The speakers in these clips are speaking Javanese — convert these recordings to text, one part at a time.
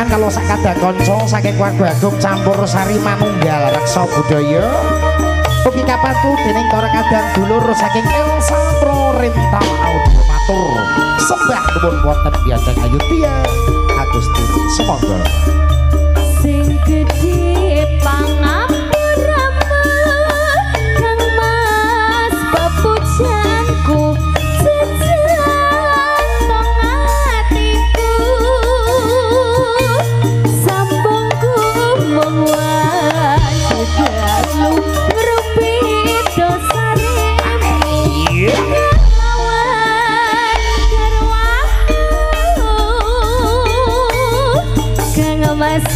tetembangan kalau sak kadang kanca saking keluarga agung campur sari manunggal reksa budaya ugi kapantu dening para kadang dulur saking Elsa Pro Rental Audio matur sembah nuwun wonten Diajeng Ayudhya Agustin semoga sing gedhe pangapuramu Kang Mas pepujanku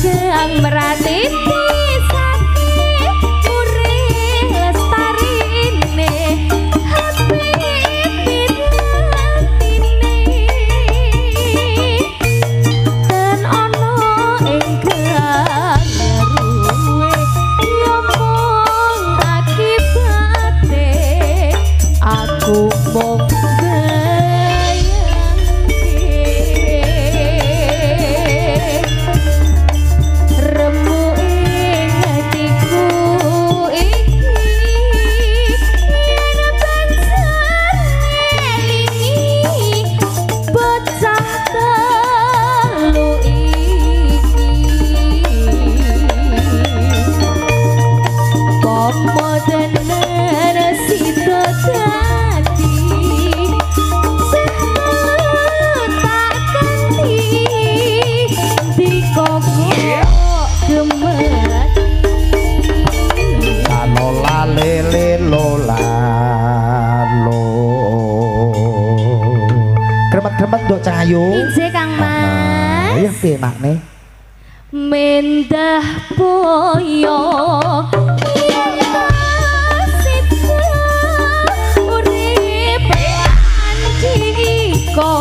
Sang meratiti saking urip lestarine hati pinatine ten ana ingkang ruwe ya mung akibate aku mung Kremet-kremet nduk Cahayu. Injih Kang Mas. Ya piye makne? Mendah boyo urip andika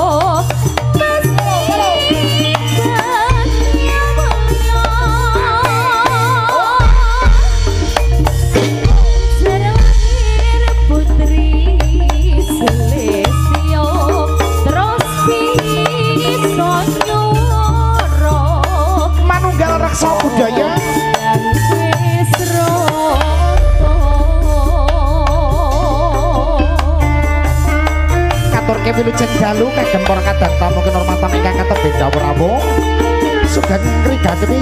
budaya katurke wilujeng dalu kagem para kadang tamu kinurmatan ingkang katebih dawuh rawuh sugeng ngrigateni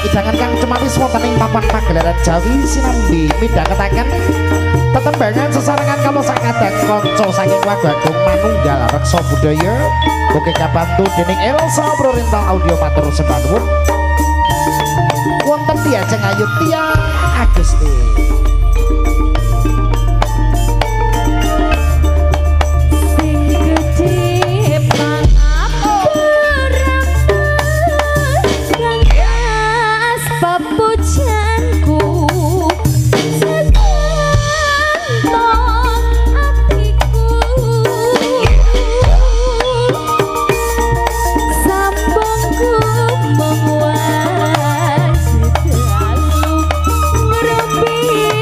hidangan kang cemawis wonten ing papan pagelaran Jawi sinambi midhangetaken tetembangan sesarengan kala sak kadang kanca saking keluarga agung manunggal reksa budaya ugi kabantu dening Elsa Pro Rental Audio matur sembah nuwun wonten Diajeng Ayudhya Agustin. Sing gedhe pangapuramu Kang Mas pepujanku segantung atiku sambungku mung. Be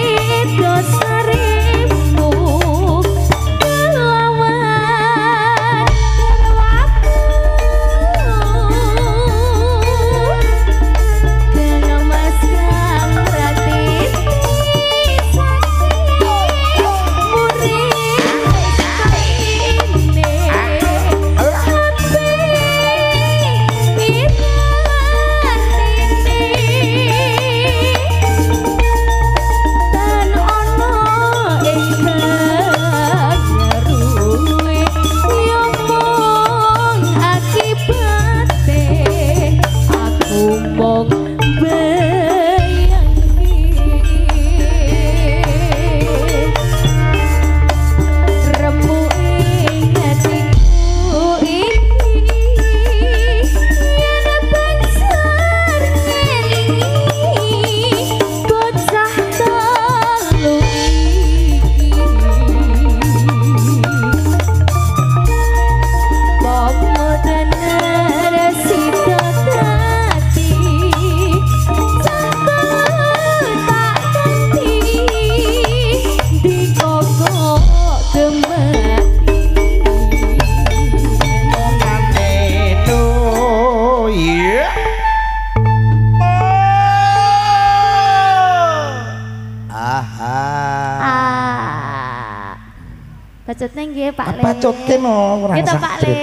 Bacotne nggih Pak Le. Bacotke no ora usah. Gitu Pak Le.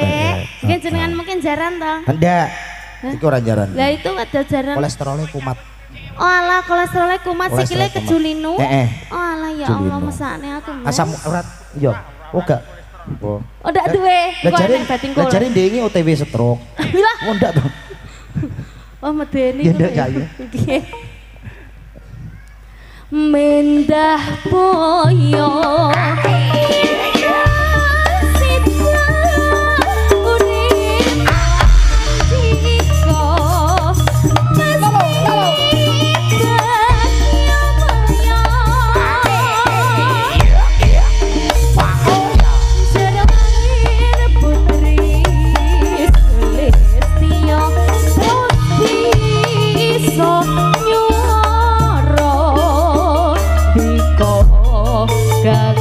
Nggih jenengan mungkin jaran to? Ndak. Iku ora jaran. Lah itu ada jaran. Kolesterolnya kumat. Oh alah kolesterolnya kumat sikile kejulinu. Heeh. Oh alah ya Allah mesakne aku. Asam urat iya. Oh gak. Oh ndak duwe. Lah jare ndek OTW stroke. Lah. Oh ndak to. Oh medeni. Ya ndak ya. Nggih. Mendah boyo kang